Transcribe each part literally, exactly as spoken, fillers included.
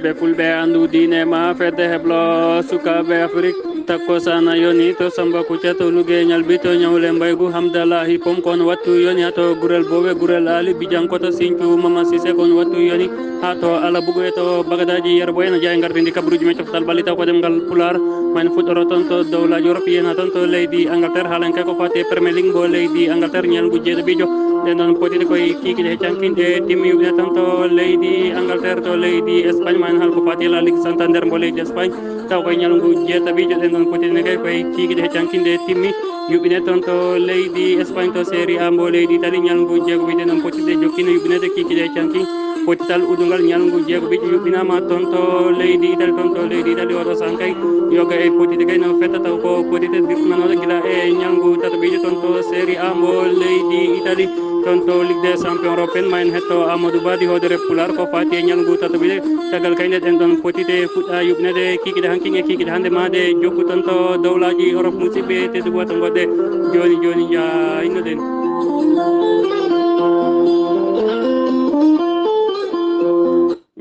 Ɓe fulɓe anndu diine ma fedde heblo sukaaɓe Afrik. Takko sana yoni to Samba Kucca to Luge ñalbi to ñawle mbaygu Hamdalahi Pom kon wattu yoni hato gurel bowe gurel ali bijanko to Sincu Mama Sise kon wattu yoni hato ala bugu e to bagadaji yerbo en jay ngardindi kabruji me coftal balita ko dem ngal pular man fuɗɗoro ton to dowlaji Europe yena ton to leydi Angleterre halanke ko fate Premier League mbo leydi Angleterre ñalgu jeeɗo bijo ɗen ɗon potide koye kikiɗe e cankinɗe timmi yuɓine ton to leydi Angleterre to leydi Espagne man hal ko fate La Ligue Santander mbo leydi Espagne taw koye ñalngu jeetaɓijo ɗen ɗon potini kay koye kiikiɗe e cankinde timmi yuɓɓine toon to leydi Espagne to Serie A mbo leydi Italie ñalngu jeego wiide noon potide jokkino yuɓɓinede kiikiɗe e canki potital udungal ñalngu jeego ɓiƴƴo yuɓɓinama toon to leydi Italie toon to leydi Italie oɗo sankay yoga e potide kay noon fetta taw ko potide dirtinanoɗo gila e ñalngu tataɓijo toon to Serie A mbo leydi Italie toon to Ligue des Champions Européen ma en hetto Amadou Badi hoodere Pular ko fati e ñalngu tataɓijo caggal kayde ɗen ɗon potite fuɗɗa yuɓnede kikiɗe hankin e kikiɗe hannde maɗe jokku tan to dowlaji Europe musidɓe tedduɓe wata goɗɗe joni joni jaynoɗen.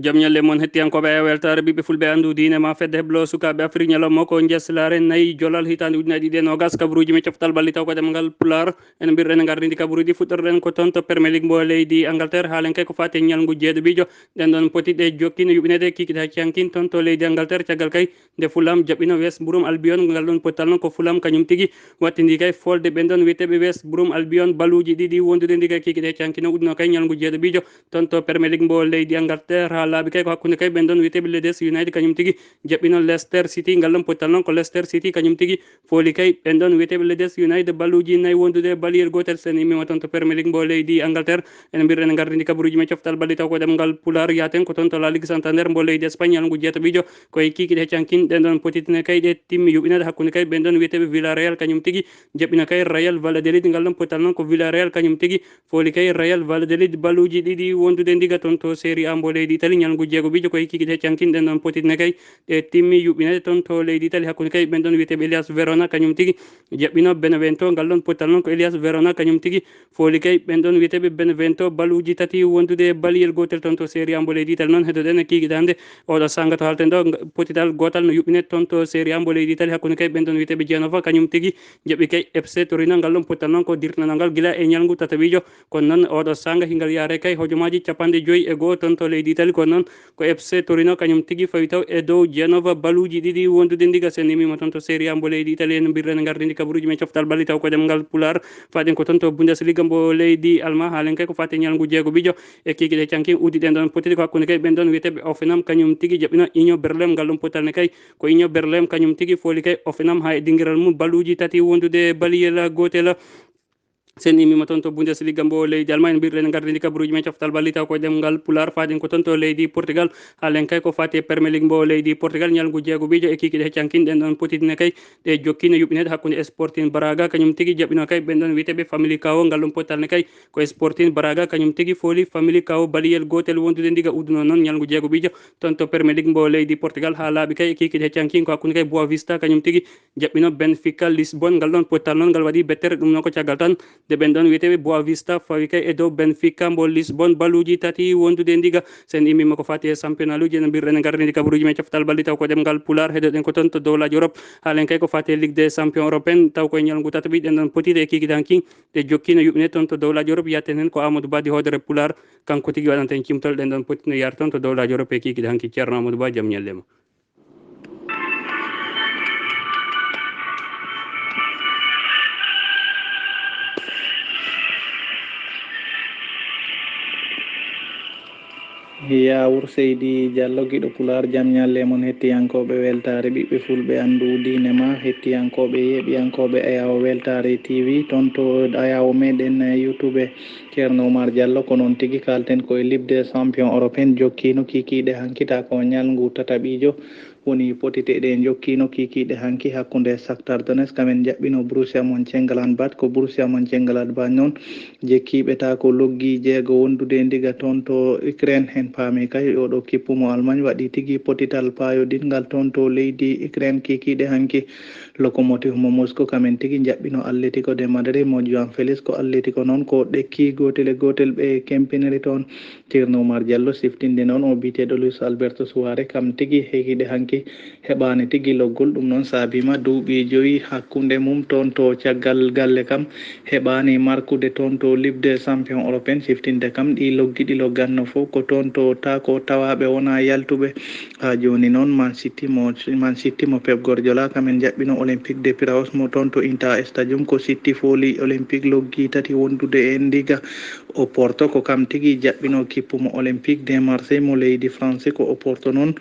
Jam ñalle mon hettiyankoɓe e weltare ɓiɓɓe fulɓe anndu diine ma fedde heblo sukaɓe Afrique ñalawma ko jeslare nayi jolal hitande ujunnaji ɗiɗi e nogas kabaruji men coftal ɓalli taw ko ɗemgal Pular. En mbirɗen gardidi kabaruji fuɗɗorɗen ko toon to Premier League mbo leydi Angleterre haalen kay ko fati e ñalngu jeeɗo bijo ɗen ɗon poti ɗe jokki no yuɓinede kikiɗe hacci hankin toon to leydi Angleterre caggal kay nde Fulham jaɓɓino West Brom Albion ngal ɗon pottal noon ko Fulham kañum tigi wattindi kay folde ɓen ɗon wiyeteɓe West Brom Albion baluji ɗiɗi wondude ndiga kikiɗe hacci hankin o uddino kay ñalngu jeeɗo bijo toon to Premier League mbo leydi Angleterre ha laaɓi kay ko hakkunde kay ɓen ɗon wiyeteɓe Leeds United kañum tigi jaɓɓino Leicester City ngal ɗon pottal noon ko Leicester City kañum tigi fooli kay ɓen ɗon wiyeteɓe Leeds United balluji nayi wondude baliyel gotel sen immima toon to Premier League mbo leydi Angleterre ene mbirɗen gardidi kabaruji men coftal balli taw ko ɗemgal Pular yaten ko toon to La Ligue Santander mbo leydi Espagne ñalngu jeetaɓijo koye kikiɗe heccankin ɗen ɗon potitine kay ɗe timmi yuɓinede hakkunde kay ɓen ɗon wiyeteɓe Villarreal kañum tigi jaɓɓino kay Real Valladolid ngal ɗon pottal noon ko Villarreal kañum tigi fooli kay Real Valladolid baluji ɗiɗi wondude ndiga toon to Serie A mbo leydi Italie ñalngu jeego bijo koye kikiɗe heccankin ɗen ɗon potitine kay ɗe timmi yuɓɓinede toon to leydi Italie hakkunde kay ɓen ɗon wiyeteɓe Elias Verona kañum tigi jaɓɓino Benevento ngal ɗon pottal noon ko Elias Verona kañum tigi fooli kay ɓen ɗon wiyeteɓe Benevento baluji tati wondude e baliyel gotel toon to Serie A mbo leydi Italie noon hedoɗen e kikiɗe hannde oɗo sanga to halten ɗo potital gotal no yuɓɓine toon to Serie A mbo leydi Italie hakkunde kay ɓen ɗon wiyeteɓe Genova kañum tigi jaɓɓi kay F C Torino ngal ɗon pottal noon ko dirtinanal ngal gila e ñalngu tataɓijo kono noon oɗo sanga hingal yaare kay hojomaji capanɗe joyyi e goho toon to leydi Italie kono noon ko F C Torino kañum tigi fawi taw e dow Genova baluji ɗiɗi wondude ndiga sen imima toon to Serie A mbo leydi Italie en mbirɗen gardidi kabaruji men coftal balli taw ko ɗemgal Pular faɗen ko toon to Bundesliga mbo leydi Alma haalen kay ko fate ñalngu jeego bijo e kikiɗe canki uddiɗen ɗon potidi ko hakkunde kay ɓen ɗon wiyeteɓe Hoffenheim kañum tigi jaɓɓino Union Berlin ngal ɗum pottal ne kay ko Union Berlin kañum tigi fooli kay Hoffenheim ha e dingiral mum baluji tati wondude baliyel gotel sen immima toon to Bundesliga mbo leydi Allemagne mbirɗen gardidi kabaruji men coftal balli taw koye ɗemgal Pular faɗen ko toon to leydi Portugal haalen kay ko fati e Premier League mbo leydi Portugal ñalngu jeego bijo e kikiɗe heccankin ɗen ɗon potitine kay ɗe jokkino yuɓɓinede hakkunde Sporting Braga kañum tigi jaɓɓino kay ɓen ɗon wiyeteɓe Famalicão ngal ɗum pottal ne kay ko Sporting Braga kañum tigi fooli Famalicão baliyel gotel wondude ndiga udduno noon ñalngu jeego bijo toon to Premier League mbo leydi Portugal ha laaɓi kay e kikiɗe heccankin ko hakkunde kay Boa Vista kañum tigi jaɓɓino Benfica Lisbon ngal ɗon pottal noon ngal waɗi bettere ɗum noon ko caggal tan nde ɓen ɗon wiyeteɓe Boa Vista fawi kay e dow Benfica mbo Lisbon baluji tati wondude ndiga sen immima ko fati e championnat luji ene mbirɗen e gardidi kabaruji men coftal balli taw ko ɗemgal Pular heɗoɗen ko toon to dowlaji Europe haalen kay ko fati e Ligue des Champions Européen taw koye ñalngu tataɓi ɗen ɗon potide e kikiɗe hankin ɗe jokkino yuɓɓine toon to dowlaji Europe yatten hen ko Amadou Badi hoodere Pular kanko tigi waɗanta en cimtol ɗen ɗon potino yaar toon to dowlaji Europe e kikiɗe hankin Ceerno Amadou Ba jam ñallema. Yawur Seydi Diallo giɗo Pulaar jam ñalle mon hettiyankooɓe weltaare ɓiɓɓe fulɓe anndu diine ma hettiyankooɓe yeeɓiyankooɓe ayaawo weltaare TV toon to ayaawo meɗen YouTube Ceerno Oumar Diallo ko noon tigi kalten koye Ligue des Champions Européen jokkiino kiikiiɗe hankita ko ñalngu tataɓiijo Woni potite ɗe jokkiino kiikiiɗe hanki hakkunde Shakhtar Donetsk, kamen jaɓɓino Borussia Mönchengladbach. Ko Borussia Mönchengladbach noon jekkiiɓe ta ko loggi jeego wondude ndiga toon to Ukraine. En paami kay oɗo kippu mo Allemagne waɗi tigi potital paayodingal toon to leydi Ukraine kiikiiɗe hanki. Lokomotiv mo Moscou kamen tigi jaɓɓino Atletico de Madrid mo João Felix. Ko Atletico noon ko ɗekki gootel e gootel ɓe kempiniri toon. Ceerno Oumar Diallo siftinde noon o biyeteeɗo Luis Alberto Suarez, kam tigi heekiiɗe hanki heɓaani tigi loggol. Ɗum noon saabiima duuɓi joyi hakkunde mum toon to caggal galle kam heɓaani markude toon to Ligue des Champions européen. Siftinde kam ɗi loggi ɗi loggatno fof ko toon to ta ko tawaaɓe wonaa yaltuɓe. Haa jooni noon Man City mo, Man City mo Pep Guardiola kamen jaɓɓino Olympique de Piraeus mo toon to Inter Stadium. Ko City fooli Olympique loggi tati wondude e ndiga Oporto, ko kam tigi jaɓɓino kippu mo Olympique de Marseille mo leydi France. Ko Oporto noon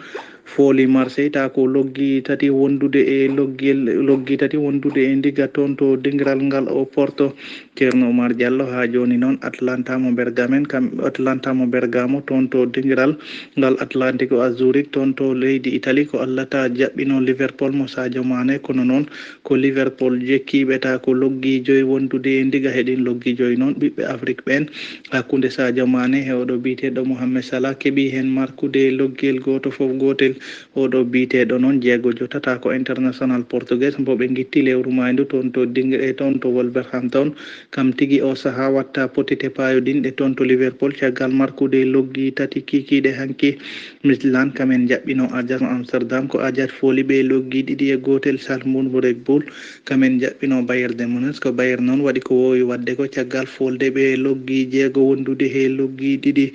fooli Marseille ta ko loggi tati wondude e loggi, loggi tati wondude e ndiga toon to dingiral ngal Oporto. Ceerno Oumar Diallo, haa jooni noon Atalanta mo Bergame en kam, Atalanta mo Bergamo toon to dingiral ngal Atlantico Azzurri toon to leydi Italie, ko Atalanta jaɓɓino Liverpool mo Sadio Mané. Kono noon ko Liverpool jekkiiɓe ta ko loggi joyi wondude e ndiga. He ɗin loggi joyi noon ɓiɓɓe Afrik ɓeen hakkunde Sadio Mané he oɗo biyeteeɗo Mohamed Salah keɓi heen markude loggel gooto fof gootel. Oɗo biyeteeɗo noon jeegojo tata ko international portugais mbo ɓe ngitti lewru maayndu toon to Ding-, e toon to Wolverhampton. Kam tigi o sahaa watta potite paayodinɗe toon to Liverpool caggal markude loggi tati kiikiiɗe hanki. Midland kamen jaɓɓino Ajax Amsterdam, ko Ajax fooli ɓe loggi ɗiɗi e gootel Salzburg Red Bull. Kamen jaɓɓino Bayern de Munich, ko Bayern noon waɗi ko woowi waɗde ko caggal foolde ɓe loggi jeego wondude he loggi ɗiɗi.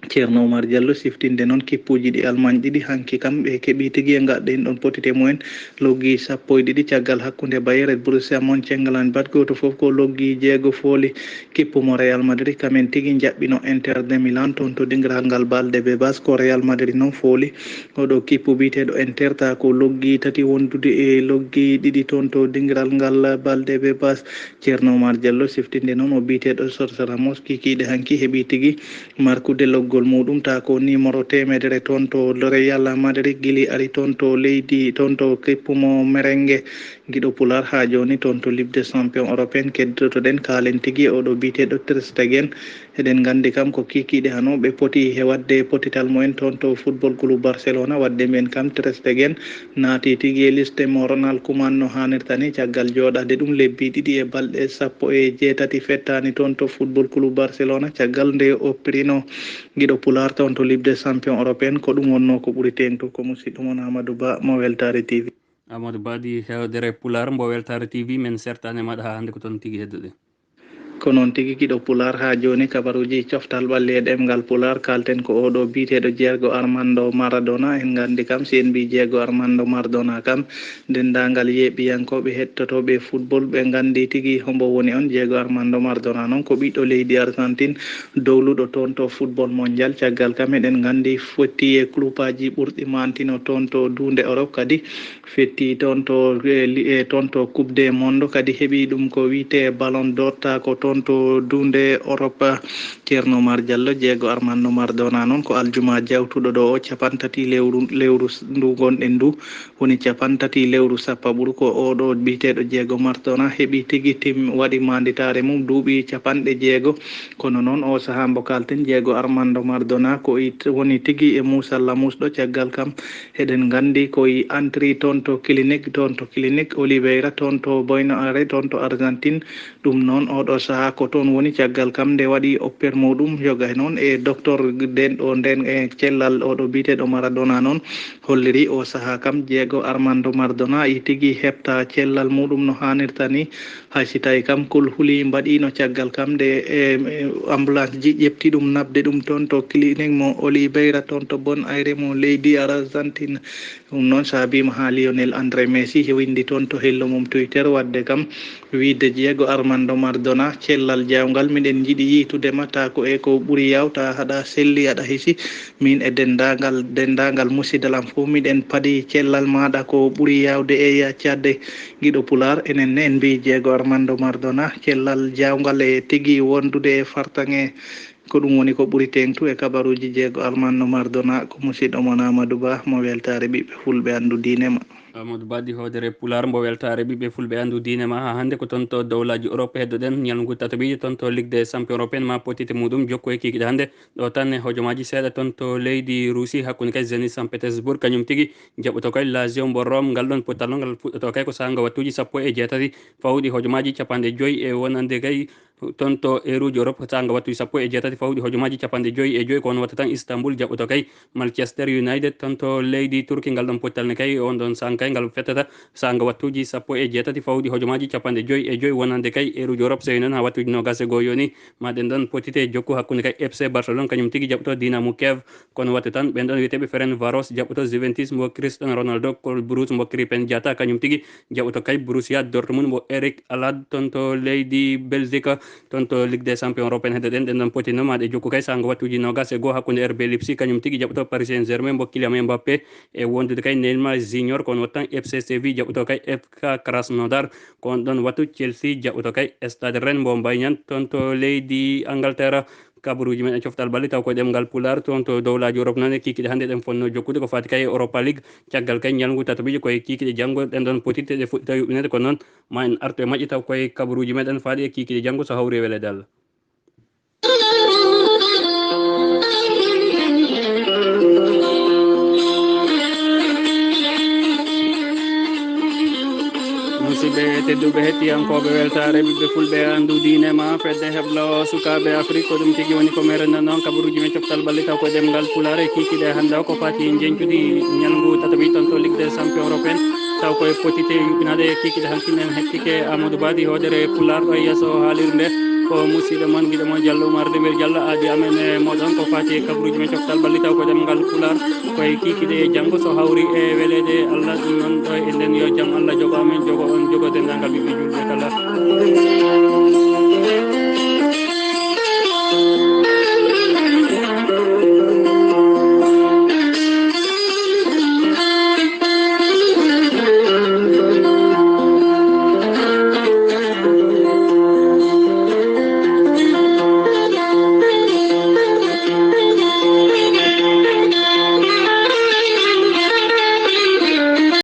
Ceerno Oumar Diallo siftinde noon kippuuji ɗi Allemagne ɗiɗi hanki kam ɓe keɓi tigi e ngaɗɗen ɗon potite mumen loggi sappo e ɗiɗi caggal hakkunde Bayern e Borussia Mönchengladbach, gooto fof ko loggi jeego fooli. Kippu mo Real Madrid kamen tigi jaɓɓino Inter de Milan toon to dingiral ngal Valdebebas. Ko Real Madrid noon fooli oɗo kippu biyeteeɗo Inter ta ko loggi tati wondude e loggi ɗiɗi toon to dingiral ngal Valdebebas. Ceerno Oumar Diallo siftinde noon o biyeteeɗo Sergio Ramos kiikiiɗe hanki heɓi tigi markude loggol muɗum ta ko numéro teemedere toon to Real Madrid gili ari toon to leydi toon to kippu mo merengue. Giɗo Pulaar, haa jooni toon to Ligue des Champions européen keddotoɗen, kaalen tigi e oɗo biyeteeɗo Ter Stegen. Eɗen nganndi kam ko kiikiiɗe hano ɓe poti he waɗde potital mumen toon to Football Club Barcelona. Waɗde mbiyen kam Ter Stegen naati tigi e liste mo Ronald Koeman no haanirta ni caggal jooɗaade ɗum lebbi ɗiɗi e balɗe sappo e jeetati fettaani toon to Football Club Barcelona caggal nde o pirino giɗo Pulaar toon to Ligue des Champions européen. Ko ɗum wonnoo ko ɓuri teeŋtu ko musidɗo mon Amadou Ba mo Weltaare T V. Amadou Ba di heewdere Pulaar mbo Weltaare T V, men sertaani maɗa haa hannde ko toon tigi heddude. Ko noon tigi giɗo Pulaar, haa jooni kabaruuji coftal ɓalli e ɗemngal Pulaar, kaalten ko oɗo biyeteeɗo Diego Armando Maradona. En nganndi kam, si en mbii Diego Armando Maradona kam, denndaangal yeeɓiyankooɓe heɗtotooɓe football ɓe nganndi tigi hombo woni on. Diego Armando Maradona noon ko ɓiɗɗo leydi Argentine, dowluɗo toon to football mondial. Caggal kam eɗen nganndi fotti e klubaaji ɓurɗi mantino toon to duunde Europe kadi. Fetti toon to, e li-, e toon to Coupe du Monde, kadi heɓi ɗum ko wiyetee Ballon d'Or, ta ko toon to duunde Europe. Ceerno Oumar Diallo, Diego Armando Maradona noon ko aljuma jawtuɗo ɗo o, capantati lewru, lewru s-, ndu ngonɗen ndu, woni capantati lewru sappo ɓuru ko oɗo biyeteeɗo Diego Maradona heɓi tigi tim waɗi manditaare mum duuɓi capanɗe jeego. Kono noon o sahaa mbo kaalten Diego Armando Maradona ko it-, woni tigi e Moussa Lamousɗo caggal kam. Eɗen nganndi ko i entri toon to clinique, toon to clinique Oliveira, toon to Buenos Aires, toon to Argentine. Ɗum noon, oɗo sahaa ko toon woni caggal kam nde waɗi opper muɗum. Yoga noon e docteur nden ɗo nden e cellal oɗo biyeteeɗo Maradona noon holliri o sahaa kam Diego Armando Maradona i tigi heɓta cellal muɗum no haanirta ni. Hay si tawi kam kul huli mbaɗiino caggal kam nde, e, e, ambulance ji ƴeɓti ɗum naɓde ɗum toon to clinique mo Oliveira toon to Buenos Aires mo leydi Argentine. Ɗum noon saabiima haa Lionel André Messi hewindi toon to hello mum Twitter waɗde kam wiyde Diego Armando Maradona, cellal jaawngal, miɗen njiɗi yiytude ma, ta ko e ko ɓuri yaawta, haɗa selli, aɗa hisi. Min e denndaangal, denndaangal musidal am fof, miɗen paadi cellal maaɗa ko ɓuri yaawde e yaccade. Giɗo Pulaar, enen ne en mbiyi Diego Armando Maradona, cellal jaawngal e tigi wondude e fartaŋŋe Ko ɗum woni ko ɓuri teeŋtu e kabaruuji jeego Alman no Mardona, ko musiɗɗo mon Amadou Ba mo weltaare ɓiɓɓe fulɓe anndu diine ma. Amadou Ba di hoodere Pulaar mbo weltaare ɓiɓɓe fulɓe anndu diine ma. Haa hannde ko toon to dowlaaji Europe heddoɗen ñalngu tataɓiijo toon to Ligue des Champions Européen ma potite muɗum jokku e kiikiɗe hannde. Ɗo tan e hojomaaji seeɗa toon to leydi Rusi hakkunde kay Zenit Saint Petersbourg kañum tigi jaɓɓoto kay Lazio mbo Rome. Ngal ɗoon pottal noon ngal fuɗɗoto kay ko saanga wattuuji sappo e jeetati fawɗi hojomaaji capanɗe joyi e wonande kay toon to eruuji Europe saanga wattuuji sappo e jeetati fawɗi hojomaaji capanɗe joyi e joyi. Ko on watta tan Istanbul jaɓɓoto kay Manchester United toon to leydi Turki. Ngal ɗoon pottal ne kay on ɗoon saanga kay ngal fettata saanga wattuuji sappo e jeetati fawɗi hojomaaji capanɗe joyi e joyi wonande kay eruuji Europe. So noon haa wattuuji noogaas e goo yoni ma ɗen ɗoon potite jokku hakkunde kay F C Barcelone kañum tigi jaɓɓoto Dinamo Kiev. Kono watta tan ɓen ɗoon wiyeteeɓe Ferencvaros jaɓɓoto Juventus mbo Cristiano Ronaldo, Club Brugge mbo Krépin Diatta kañum tigi jaɓɓoto kay Borussia Dortmund mbo Erling Haaland toon to leydi Belgique. Toon to Ligue des Champions Européen heddoɗen ɗen ɗoon potino ma ɗe jokku kay saanga wattuuji noogaas e goo hakkunde R B Leipzig kañum tigi jaɓɓoto Paris Saint-Germain mbo Kylian Mbappé e wondude kay Neymar Junior. Kono watta tan F C Séville jaɓɓoto kay F K Krasnodar. Ko on ɗoon wattu Chelsea jaɓɓoto kay Stade Rennes mbo Mbayñan toon to leydi Angleterre. Kabaruuji men e coftal balle taw ko ɗemngal Pulaar toon to dowlaaji Europe noon e kiikiiɗe hannde ɗen fotnoo jokkude ko faati kay e Europa League. Caggal kay ñalngu tataɓiijo ko e kiikiiɗe janngo ɗen ɗoon potite ɗe fuɗɗita yuɓɓineede. Ko noon ma en artu e majje taw koye kabaruuji meɗen faaɗi e kiikiiɗe janngo so hawri e weleede Allah. Musidɓe tedduɓe hettiyankooɓe weltaare ɓiɓɓe fulɓe anndu diine ma fedde heblo sukaaɓe Afrik ko ɗum tigi woni ko merenno noon kabaruuji men coftal balle taw ko ɗemngal Pulaar e kiikiiɗe hannde o ko faati e njeñcudi ñalngu tataɓi toon to Ligue des Champions Européen taw koye potite yuɓɓinaade e kiikiiɗe hankin en hettike Amadou Badi hoodere Pulaar ɗo e yeeso haalirde ko musiɗɗo mon giɗo mon Diallo Oumar Demir Diallo aadi amen e moɗon ko faati e kabaruuji men coftal balle taw ko ɗemngal Pulaar koye kiikiiɗe e janngo so hawri e weleede Allah ɗum noon ɗo e nden yo jam Allah jogo amen jogo on jogo denndaangal ɓiɓɓe julɓe kala.